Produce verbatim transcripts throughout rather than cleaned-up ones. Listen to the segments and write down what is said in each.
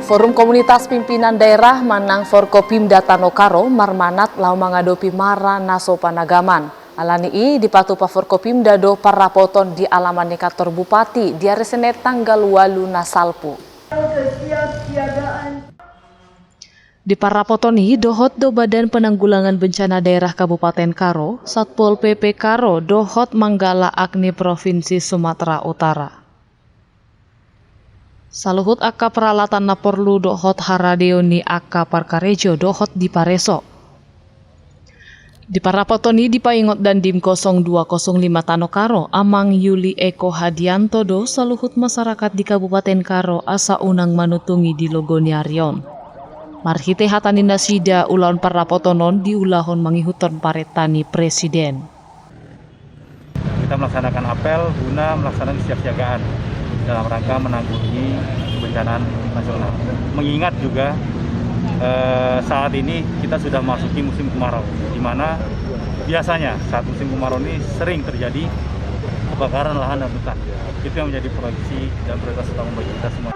Forum Komunitas Pimpinan Daerah manang Forkopimda Tano Karo marmanat laho mangadopi mara na so panagaman. Alani i dipatupa Forkopimda do parrapoton di alaman ni kantor Bupati di ari Senin tanggal ualu na salpu. Di parrapoton i dohot do Badan Penanggulangan Bencana Daerah Kabupaten Karo, Satpol P P Karo dohot Manggala Agni Provinsi Sumatera Utara. Saluhut angka peralatan na porlu dohot haradeon ni angka parkarejo dohot dipareso. Di parrapoton i dipaingot Dandim kosong dua kosong lima Tano Karo, Amang Yuli Eko Hadianto do saluhut masyarakat di Kabupaten Karo asa unang manutungi di logo ni ari on. Marhite hata ni nasida ulaon parrapoton on diulahon mangihuthon parenta ni Presiden. Kita melaksanakan apel guna melaksanakan kesiapsiagaan dalam rangka menanggulangi kebencanaan nasional. Mengingat juga eh, saat ini kita sudah masuki musim kemarau, di mana biasanya saat musim kemarau ini sering terjadi kebakaran lahan dan hutan. Itu yang menjadi proyeksi dan prioritas utama bagi kita semua.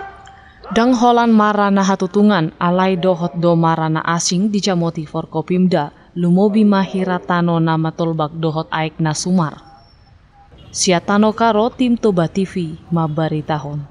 Ndang holan mara na hatutungan, alai dohot do mara na asing dijamoti Forkopimda, lumobi ma hira tano na matolbak dohot aek na sumar. Sian Tano Karo, tim Toba T V, mambaritahon.